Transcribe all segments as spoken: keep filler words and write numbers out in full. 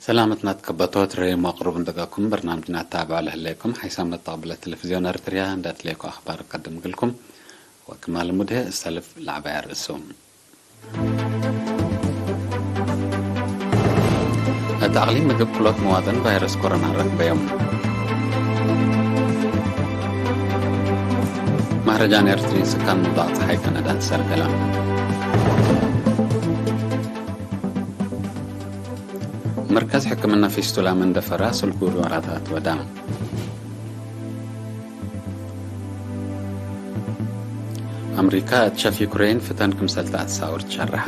ሰላመትና ትከበቶ ትረዩ መቅሩብ እንደጋኩም በርናምጅና ታብዖ ለህሌኩም ሓይሳም ለተቅብለ ቴሌቪዝዮን ኤርትርያ እንደ ትሌኮ አኽባር እቀድም እግልኩም። ወክማ ልሙድ ህይ እሰልፍ ለዐባያ ርእሱ። እት አቅሊም ምግብ ክሎት መዋጥን ቫይረስ ኮሮና ረክበዮም። ማህረጃን ኤርትሪ ስካን ሙዳቅ ጸሓይ ከነዳን ሰርገላ። መርከዝ ሕክምና ፊስቱላ መንደፈራ ስልጉ ዶራታት ወዳ። አምሪካ እት ሸፍ ዩክሬን ፍተን ክምሰል ተአትሳውር ትሸርሐ።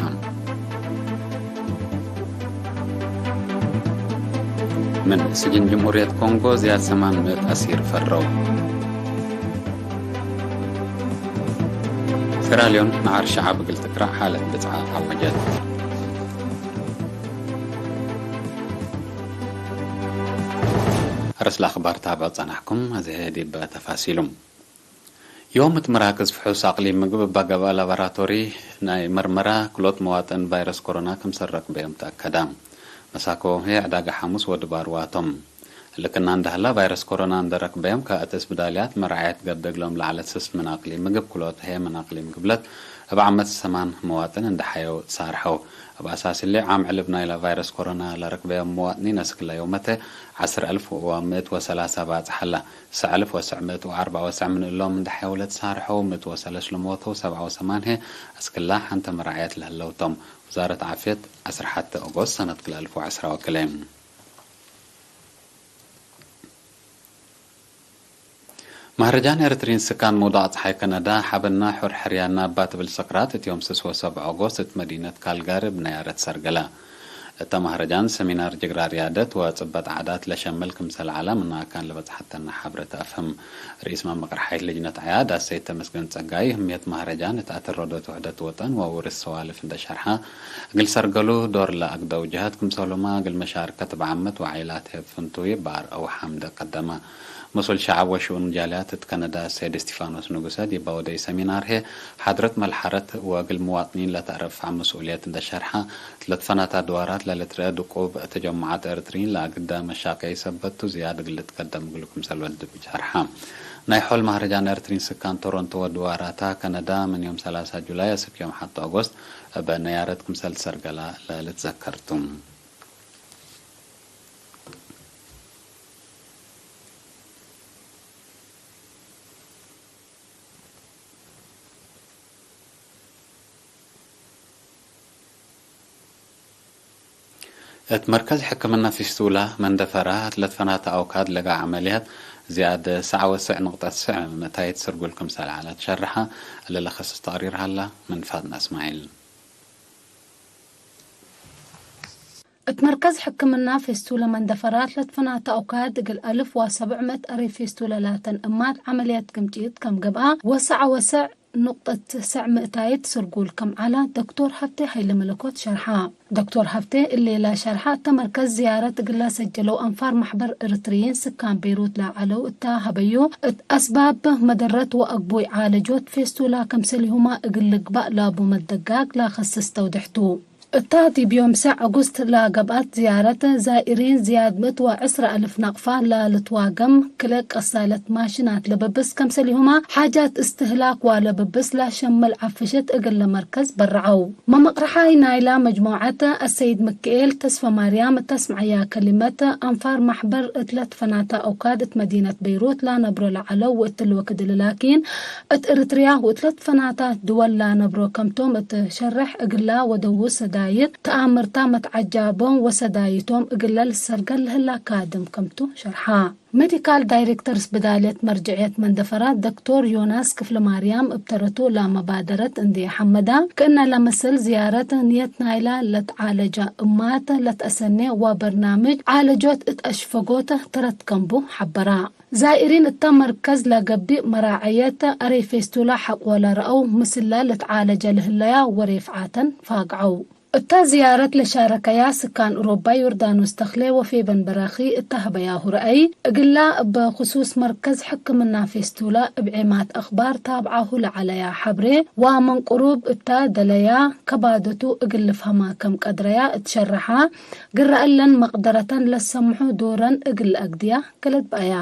ምን ስጅን ጅምሁርየት ኮንጎ ዝያድ ሰማን ምእት አሲር ፈረው። ሴራልዮን ነዓር ሸዓብ እግል ትክራዕ ሓለት ብጽዓ አወጀት። አርስ ለአኽባር ታብዕ ጸናሕኩም፣ አዜ ዲብ ተፋሲሉ። ዮም እት መራክዝ ፍሑስ አቅሊም ምግብ እባ ገብአ ላቦራቶሪ ናይ መርመራ ክሎት መዋጥን ቫይረስ ኮሮና ክምሰል ረክበዮም ተአከዳ። መሳኮ ህይ ዕዳገ ሐሙስ ወድባርዋ ቶም። እሊ ክና እንደ ሀላ፣ ቫይረስ ኮሮና እንደ ረክበዮም ከእት እስብዳልያት መርዓየት ገብእ እግሎም ለዐለት ስስ ምን አቅሊም ምግብ ክሎት ህይ ምን አቅሊም ግብለት እብ ዓመት ሰማን መዋጥን እንደ ሐየው ትሳርሐው። እብ አሳስ እሊ፣ ዓም ዕልብ ናይለ ቫይረስ ኮሮና ለረክበዮም መዋጥኒን አስክለ ዮመተ ዐስር አልፍ ወምእት ወሰላሳ ባጽሕ ሀላ። ሰዕ አልፍ ወሰዕ ምእት ወአርበዕ ወሰዕ ምን እሎም እንደ ሐየው ለትሳርሐው፣ ምእት ወሰለስ ለሞተው፣ ሰብዓ ወሰማንሄ አስክላ ሐንተ መርዓየት ለህለው ቶም። ውዛረት ዓፍየት፣ ዐስር ሐተ ኦጎስት ሰነት ክልኤ አልፍ ወዐስራ ወክልኤ። ማህረጃን ኤረትሪን ስካን መውዳቅ ጸሓይ ከነዳ፣ ሐበና ሑር ሕርያና እባ ትብል ሰክራት እት ዮም ስስ ወሰብዕ ኦጎስት እት መዲነት ካልጋሪ እብ ነያረት ሰርገለ። እተ ማህረጃን ሰሚናር ጅግራ ርያደት ወጽበጥ ዓዳት ለሸምል ክምሰል ዐለ፣ ምነ አካን ለበጽሐተነ ሐብረ ተአፍህም። ርኢስ መምቅር ሐይት ልጅነት ዐያድ አሰይድ ተመስገን ጸጋይ፣ ህምየት ማህረጃን እት አተረዶት ውሕደት ወጠን ወውርስ ሰዋልፍ እንደ ሸርሐ፣ እግል ሰርገሉ ዶር ለአግደው ጀሀት ክምሰሉመ፣ እግል መሻርከት እብ ዓመት ወዓይላት ህብ ፍንቱይ ባር አው ሐምደ ቀደመ። መስኡል ሸዐብ ወሽኡን ጃልያት እት ከነዳ ሰይድ እስቲፋኖስ ንጉሰ ዲብ አወደይ ሰሚናር ህዬ፣ ሓድረት መልሐረት ወእግል ምዋጥኒን ለተአረፍዐ መስኡልየት እንደ ሸርሐ፣ ለትፈናተ አድዋራት ለልትረአ ድቁብ ተጀሙዓት ኤረትርዪን ለአግደ መሻቀይ ሰበት ቱ ዝያድ እግል ልትቀደም እግሉ ክምሰል ወድብ ሸርሐ። ናይ ሖል ማህረጃን ኤረትርዪን ስካን ቶሮንቶ ወድዋራታ ከነዳ ምን ዮም ሰላሳ ጁላይ አስክ ዮም ሐቴ ኦጎስት እበ ነያረት ክምሰል ትሰርገላ ለልትዘከር ቱ። እት መርከዝ ሕክምና ፊስቱላ መንደፈራ እት ለትፈናተ አውካድ ለገአ ዐመልያት ዝያድ ሰዕ ወሰዕ ንቅጠት ሰዕ ምእታይት ስርጉል ክምሰል ዐለ ትሸርሐ። እሊ ለከስስ ተቅሪር ሀላ ምን ፋጥነ እስማዒል። እት መርከዝ ሕክምና ፌስቱለ መንደፈራት ለትፈናተ አውካድ እግል አልፍ ወሰብዕ ምእት አሬ ፌስቱለ ላተን እማት ዐመልያት ግምጭት ከም ገብአ ወሰዐ ወሰዕ ኑቅጠት ሰዕ ምእታይት ስርጉል ከም ዐላ ዶክቶር ሀብቴ ሀይለመለኮት ሸርሐ። ዶክቶር ሀብቴ እሌላ ሸርሐ እተ መርከዝ ዝያረት እግላ ሰጀለው አንፋር ማሕበር እርትርይን ስካን ቤሩት ለዐለው እተ ሀበዩ እት አስባብ መደረት ወአግቡይ ዓለጆት ፌስቱላ ከምሰሊሁማ እግል ልግባእ ላቡ መደጋግ ለከስስ ተውድሕቱ። እታ ዲብ ዮም ሰዕ ኦጉስት ለገብአት ዝያረት ዛኢሪን ዝያድ ምእት ወዕስረ አልፍ ናቅፋ ለልትዋገም ክለ ቀሳለት ማሽናት ለብብስ ከምሰሊሁማ ሓጃት እስትህላክ ወለብብስ ለሸምል ዐፍሸት እግል ለመርከዝ በረዐው። መመቅረሓይ ናይላ መጅሙዐት አሰይድ ምክኤል ተስፈማርያም እት አስምዐያ ከሊመት፣ አንፋር ማሕበር እት ለትፈናተ አውካድ እት መዲነት ቤይሩት ለነብሮ ለዐለው ወእትሊ ወክድ እሊ ላኪን እት እርትርያ ወእት ለትፈናተ ድወል ለነብሮ ከምቶም እት ሸርሕ እግላ ወደውስ ሰዳይት ተአምርታ መትዐጃቦም ወሰዳይቶም እግለ ልሰርገል ለህላ ካድም ከምቱ ሸርሓ። ሜዲካል ዳይሬክተር ስብዳልየት መርጀዕየት መንደፈራት ዶክቶር ዮናስ ክፍለማርያም እብ ተረቱ ለመባደረት እንዴ ሐመዳ፣ ክእነ ለምስል ዝያረት ንየት ናይላ ለትዓለጃ እማት ለትአሰኔ ወበርናምጅ ዓለጆት እት አሽፈጎት ተረት ከም ቡ ሐበራ። ዛኢሪን እተ መርከዝ ለገብእ መራዐየት አሬ ፌስቱላ ሐቆ ለረአው ምስለ ልትዓለጀ ለህለያ ወሬ ፍዓተን ፋግዐው። እተ ዝያረት ለሻረከያ ስካን ኡሮባይ ዮርዳኖስ ተክሌ ወፌበን በራኺ እተ ሀበያሁ ረአይ፣ እግላ እበ ክሱስ መርከዝ ሕክምና ፌስቱላ እብ ዔማት አክባር ታብዓሁ ለዐለያ ሐብሬ ወምን ቅሩብ እተ ደለያ ከባደቱ እግል ልፍሀማ ከም ቀድረያ እት ሸረሐ፣ ግረ እለን መቅደረተን ለሰምሑ ዶረን እግል ለአግድያ ገለድ በአያ።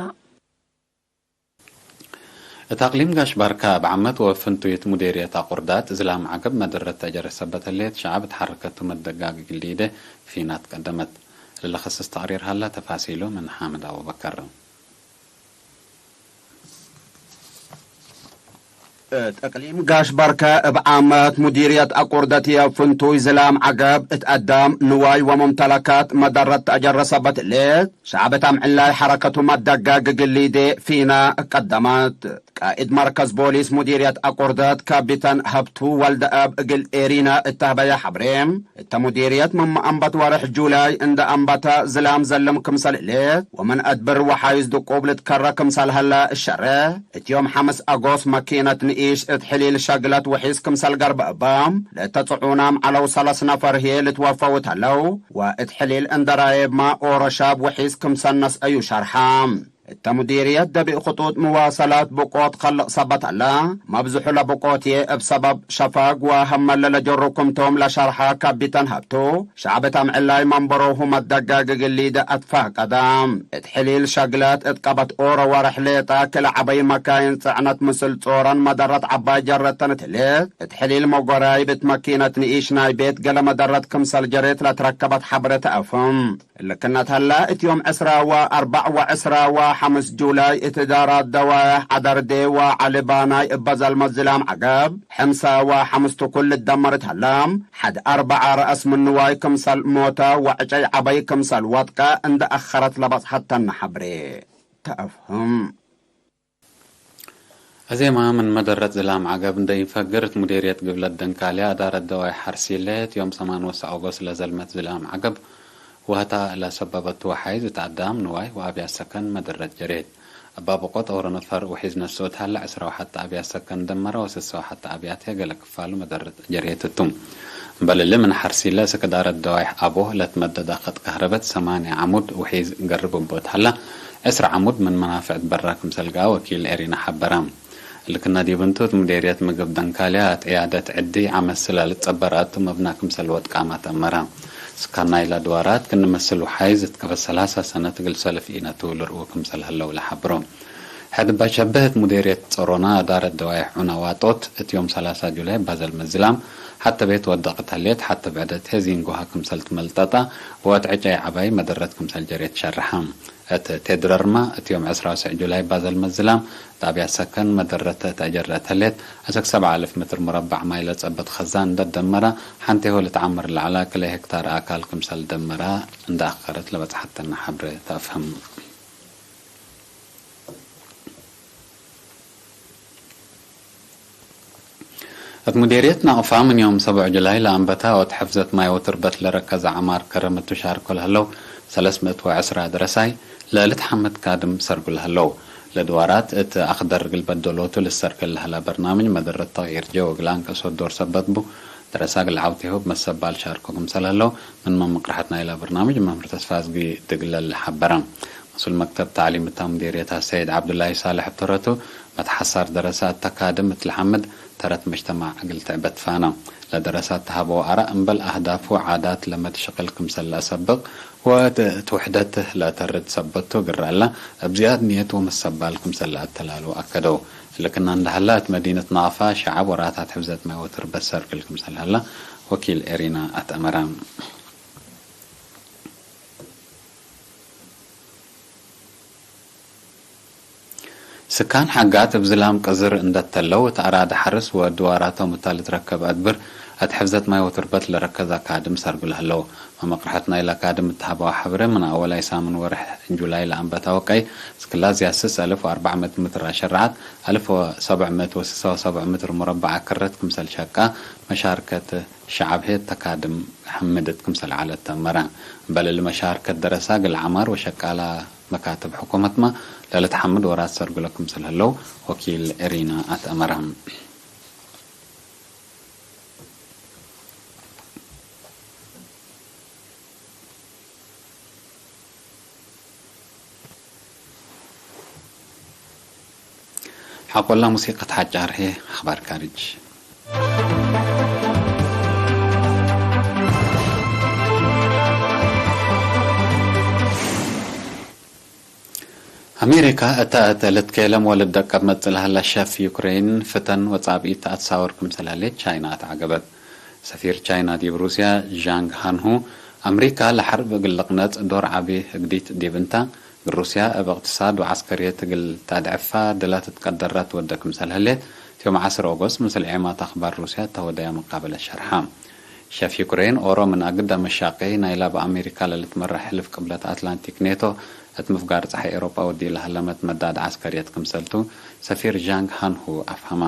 እት አቅሊም ጋሽ ባርካ እብ ዓመት ወፍንቱይት ሙዴርየት አቁርዳት ዝላም ዐገብ መደረት ተአጀረሰበት ህሌት፣ ሸዐብ እት ሐረከቱ መደጋግ እግል ሊዴ ፊናት ቀደመት። ለለከስስ ተቅሪር ሀላ፣ ተፋሲሉ ምን ሓምድ አቡበከር። እት እቅሊም ጋሽ ባርከ እብ ዓመት ሙዲርየት አቁርደትየ ፍንቱይ ዝላም ዐገብ እት አዳም ንዋይ ወሙምተለካት መደረት ተአጀረሰበት ህሌት፣ ሸዐብ እት አምዕላይ ሐረከቱ መደጋግ እግል ሊዴ ፊና ቀደመት። ቃእድ መርከዝ ቦሊስ ሙዲርየት አቁርደት ካቢተን ሀብቱ ወልደአብ እግል ኤሪና እት ሀበየ ሐብሬ፣ እተ ሙዲርየት ምን አንበት ወርሕ ጁላይ እንደ አንበተ ዝላም ዘልም ክምሰል ህሌት፣ ወምን አድብር ወሓይዝ ድቁብ ልትከረ ክምሰል ሀለ እሸሬ። እት ዮም ሐምስ አጎስት መኪነት ንኢሽ እት ሕሊል ሸግለት ወሒዝ ክምሰል ገርበ እበ፣ ለእተ ጽዑናም ዐለው ሰለስ ነፈር ህዬ ልትወፈው እት ሀለው፣ ወእት ሕሊል እንደ ራየብመ ኦሮ ሻብ ወሒዝ ክምሰል ነስአዩ ሸርሐ። እተ ሙዲርየት ደቢእ ክጡጥ ምዋሰላት ብቆት ከልቅ ሰበት ሀለ፣ መብዝሑ ለብቆት ህዬ እብ ሰበብ ሸፋግ ወሀመለ ለጀሩ ክምቶም ለሸርሐ ካቢተን ሀብቱ፣ ሸዐብ እት አምዕላይ መንበሮሁ መደጋግ እግል ሊደ አትፋቀደ። እት ሕሊል ሸግለት እት ቀበት ኦሮ ወርሕ ሌጠ ክል ዐበይ መካይን ጽዕነት ምስል ጾረን መደረት ዐባይ ጀረተን እት ህሌት፣ እት ሕሊል መጎራይብ እት መኪነት ንኢሽ ናይ ቤት ገሌ መደረት ክምሰል ጀሬት ለትረከበት ሐብሬ ተአፍም። እሊ ክነት ሀላ፣ እት ዮም ዕስራ ወአርበዕ ወዕስራ ወሐምስ ጁላይ፣ እት እዳራት ደዋየሕ ዐደርዴ ወዐሊ ባናይ እበ ዘልመት ዝላም ዐገብ፣ ሕምሰ ወሐምስ ትኩል ልትደመር እት ሀላ፣ ሐድ አርበዐ ረአስ ምን ንዋይ ክምሰል ሞተ ወዕጨይ ዐበይ ክምሰል ወጥቀ እንደ አኸረት ለበጽሐተነ ሐብሬ ተአፍህም። አዜማ ምን መደረት ዝላም ዐገብ እንደ ኢንፈግር፣ እት ሙዴርየት ግብለት ደንካልያ አዳረት ደዋይ ሐርሲለ፣ እት ዮም ሰማን ወሰ አጎስት ለዘልመት ዝላም ዐገብ ወህታ ለሰበበቱ ወሓይዝ እት አዳም ንዋይ ወአብያት ሰከን መደረት ጀሬት። እበ ብቆት ኦሮ ነፈር ወሒዝ ነስኦ እት ሀለ፣ ዕስራ ወሐተ አብያት ሰከን ደመረ ወስሰ ወሐተ አብያት ህዬ ገሌ ክፋሉ መደረት ጀሬት ቱ። እምበል እሊ፣ ምን ሐርሲለ እስክ እዳረት ደዋይሕ አቦ ለትመደደ ክጥ ከህረበት ሰማንያ ዐሙድ ውሒዝ ገርብ እቡ እት ሀላ፣ ዕስራ ዐሙድ ምን መናፍዕት በራ ክምሰል ገአ ወኪል ኤሪና ሐበረ። እሊ ክነ ዲብ እንቱ፣ እት ሙዴርየት ምግብ ደንካልያ እት ዕያደት ዕዲ ዐመት ስለ ልትጸበር አቱ መብና ክምሰል ወድ ቃማ ተአመረ። ስካን ናይለ አድዋራት ክም ምስል ወሓይዝ እት ቀበት ሰላሳ ሰነት እግል ሰልፍ ኢነቱ ልርኡ ክምሰል ህለው ለሐብሮ። ሕድ እበ ሸብህ እት ሙዴርየት ጸሮና አዳረት ደዋይሕ ዑነ ዋጦት፣ እት ዮም ሰላሳ ጁላይ ባዘል መዝላም፣ ሐተ ቤት ወደቅት ህሌት፣ ሐተ ብዕደት ህዬ ዚንጎሃ ክምሰል ትመልጠጠ፣ ወእት ዕጨይ ዐባይ መደረት ክምሰል ጀሬት ሸርሐ። እት ቴድረርማ፣ እት ዮም ዕስራ ወሰዕ ጁላይ ባዘል መዝላም፣ ጣብያት ሰከን መደረተ ተአጀረአት ህሌት፣ አሰክ ሰብዓ አልፍ ምትር ሙረባዕ ማይ ለጸብጥ ከዛን እንደ ደመረ፣ ሐንቴሁ ልትዓመር ለዐላ ክልኤ ሄክታር አካል ክምሰል ደመረ፣ እንደ አከረት ለበጽሐተነ ሐብሬ ተአፍህም። እት ሙዴርየት ናቅፋ ምን ዮም ሰብዑ ጁላይ ለአንበተ ወእት ሕፍዘት ማይ ወትርበት ለረከዘ ዐማር ከረመቱ ሻርኮ ለህለው ሰለስ ምእት ወዕስራ ደረሳይ ለልትሐመድ ካድም ሰርጉ ለህለው። ለድዋራት እት አክደር እግል በደሎቱ ልሰርክ ለህለ በርናምጅ መደረት ተቅይር ጀው እግል አንቀሶ ዶር ሰበት ቡ፣ ደረሳ እግል ዐውቴሁ እብ መሰባል ሻርኮ ክምሰል ህለው ምን መምቅርሐት ናይለ በርናምጅ መምህር ተስፋዝጊ ድግለል ሐበረ። መስኡል መክተብ ተዕሊም እታ ሙዴርየት ሰይድ ዐብዱላሂ ሳልሕ እብ ተረቱ፣ መትሐሳር ደረሳ እተ ካድም እት ለሐምድ ተረት መጅተማዕ እግል ትዕበት ፋና። ለደረሳ እተ ሀበው አራእ እምበል አህዳፍ ወዓዳት ለመድ ሽቅል ክምሰል ለአሰብቅ ወእት ውሕደት ለአተርድ ሰበቱ እግል ረአለ፣ እብ ዝያድ ንየት ወመሰባል ክምሰል ለአተላሉ አከደው። እሊ ክና እንደ ሀላ፣ እት መዲነት ናቅፋ ሸዐብ ወራታት ሕፍዘት ማይ ወትርበት ሰርክል ክምሰል ሀላ ወኪል ኤሪና አትአመረ። ስካን ሐጋት እብ ዝላም ቅዝር እንደ ተለው፣ እት አራደ ሐርስ ወድዋራቶም እታ ልትረከብ አድብር እት ሕፍዘት ማይ ወትርበት ለረከዝ አካድም ሰርጉ ለህለው። መመቅርሐት ናይለ አካድም እት ሀበው ሐብሬ፣ ምን አወላይ ሳምን ወርሕ ጁላይ ለአንበታ ወቀይ፣ እስክላ ዝያድ ስስ አልፍ ወአርበዕ ምእት ምትር አሸረዐት፣ አልፍ ወሰብዕ ምእት ወስሳ ወሰብዕ ምትር ሙረበዕ አከረት ክምሰል ሸቃ፣ መሻርከት ሸዐብ ህይ ተካድም ሐምድት ክምሰል ዐለት ተአመረ። እምበል እሊ መሻርከት ደረሳ እግል ዐማር ወሸቃላ መካትብ ሕኩመትመ ለልትሐምድ ወራት ሰርጉለ ክምሰል ህለው ወኪል ኤሪና አትአመረ። ሐቆላ ሙሲቀት ሐጫር ህዬ አኽባር ካርጅ። አሜሪካ እተ እት ልትኬለም ወልትደቀብ መጽእ ለሀላ ሸፍ ዩክሬን ፍተን ወጻብኢት ተአትሳወር ክምሰል ህሌት ቻይና አትዐገበት። ሰፊር ቻይና ዲብ ሩስያ ዣንግ ሃንሁ፣ አምሪካ ለሐርብ እግል ልቅነጽ ዶር ዐቢ ህግዲት ዲብ እንታ፣ እግል ሩስያ እብ እቅትሳድ ወዐስከርየት እግል ተአድዕፋ ድላ ትትቀደራ ትወደ ክምሰል ህሌት፣ ዮም ዐስር ኦጎስት ምስል ዔማት አኽባር ሩስያ እተ ወደያ መቃበለት ሸርሐ። ሸፍ ዩክሬን ኦሮ ምን አግደ መሻቄ ናይላ በአሜሪካ ለልትመረሕ ሕልፍ ቅብለት አትላንቲክ ኔቶ፣ እት ምፍጋር ጸሓይ ኤውሮጳ ወዲ ለሀለመት መዳድ ዐስከርየት ክምሰልቱ ሰፊር ዣንግ ሃንሁ አፍሀማ።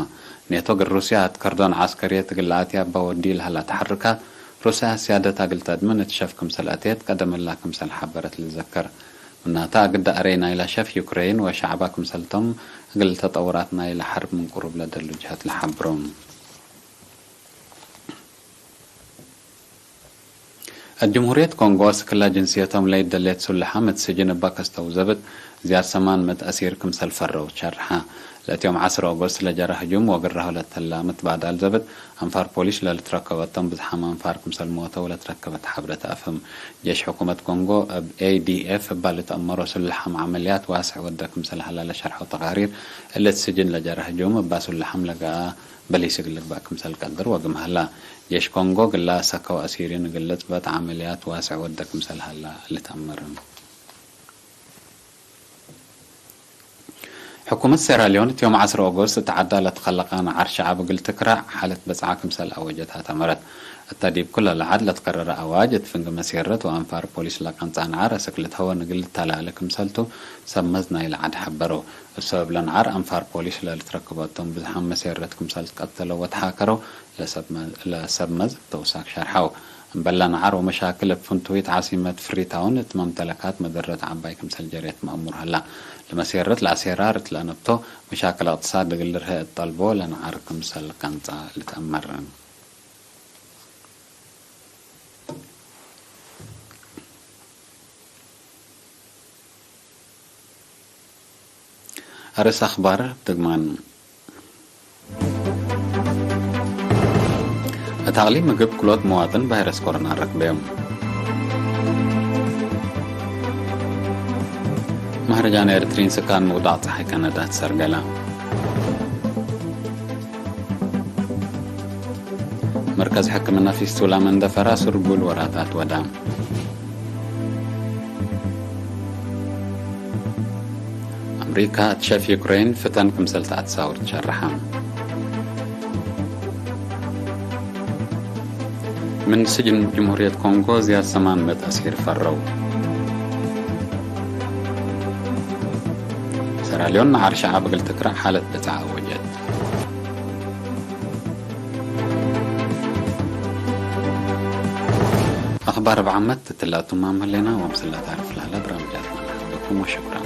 ኔቶ እግል ሩስያ እት ከርዶን ዐስከርየት እግል ለአትያባ ወዲ ለሀላ ተሐርካት፣ ሩስያ ስያደታ እግል ተድምን እት ሸፍ ክምሰል አቴት ቀደም እላ ክምሰል ሐበረት ልትዘከር። ምናተ፣ አግደ አሬ ናይላ ሸፍ ዩክሬን ወሸዐባ ክምሰልቶም እግል ተጠውራት ናይለ ሐርብ ምን ቅሩብ ለደሉ ጀሀት ለሐብሮም። እት ጅምሁርየት ኮንጎ፣ እስክላ ጅንስየቶም ለይደሌት ሱልሓም እት ስጅን እባ ከስተው ዘብጥ፣ ዝያድ ሰማን ምእት አሲር ክምሰል ፈረው ሸርሐ። ለእት ዮም ዐስር ኦጎስት ለጀረ ህጁም ወግራሁ ለተላ ምትባዳል ዘብጥ፣ አንፋር ፖሊስ ለልትረከበቶም ብዝሓም አንፋር ክምሰል ሞተው ለትረከበት ሐብረት አፍህም። ጄሽ ሕኩመት ኮንጎ እብ ኤ ዲ ኤፍ እባ ልትአመሮ ሱልሓም ዐመልያት ዋስዕ ወደ ክምሰል ሀላ ለሸርሐው ተቃሪር፣ እሊ እት ስጅን ለጀረ ህጁም እባ ሱልሓም ለገአ በሊስ እግል ልግባእ ክምሰል ቀድር ወግም ሀላ። ጄሽ ኮንጎ እግላ ሰከው አሲሪን እግል ልጽበጥ ዐመልያት ዋስዕ ወደ ክምሰል ሀላ ልትአመር። ሕኩመት ሴራልዮን እት ዮም ዐስር ኦጎስት እት ዐዳ ለትከለቀ ነዓር ሸዐብ እግል ትክራዕ ሓለት በጽዓ ክምሰል አወጀት አተመረት። እተ ዲብ ኩለ ለዐድ ለትከረረ አዋጅ እት ፍንግ መሴረት ወአንፋር ፖሊስ ለቀንጸ ነዓር አስክ ልትሀወን እግል ልተላለ ክምሰልቱ ሰብ መዝ ናይለ ዐድ ሐበረው። እብ ሰበብ ለነዓር አንፋር ፖሊስ ለልትረክቦቶም ብዝሓም መሴረት ክምሰል ትቀተለው ወተሓከረው ለሰብ መ-፣ ለሰብ መዝ ተውሳክ ሸርሐው። እምበል ለነዓር ወመሻክል እብ ፍንቱይት ዓሲመት ፍሪታውን እት መምተለካት መደረት ዐባይ ክምሰል ጀሬት መአሙር ሀላ። ለመሴረት ለአሴራር እት ለአነብቶ መሻክል እቅትሳድ እግል ልርሄ እት ጠልቦ ለነዓር ክምሰል ቀንጸ ልትአመር። አርእስ አኽባር ብድግማን። እት አቅሊም ምግብ ክሎት መዋጥን ቫይረስ ኮሮና ረክበዮም። መህረጃን ኤርትሪን ስካን ምውዳቅ ጸሓይ ከነዳ ትሰርገላ። መርከዝ ሕክምና ፊስቱላ መንደፈራ ስርጉል ወራታት ወዳ። አምሪካ እት ሸፍ ዩክሬን ፍተን ክምሰል ተአትሳውር ትሸርሐ። ምን ስጅን ጅምሁርየት ኮንጎ ዝያድ ሰማን ምእት አሲር ፈረው። ሰራልዮን ነዓር ሸዐብ እግል ትክራዕ ሓለት ብጽዓ አወጀት። አኽባር እብ ዓመት ትትላቱ ማም ህሌና ወምስላ ታርፍ ለሀለ ብራምጃት መናሕበኩም ወሽኩራን።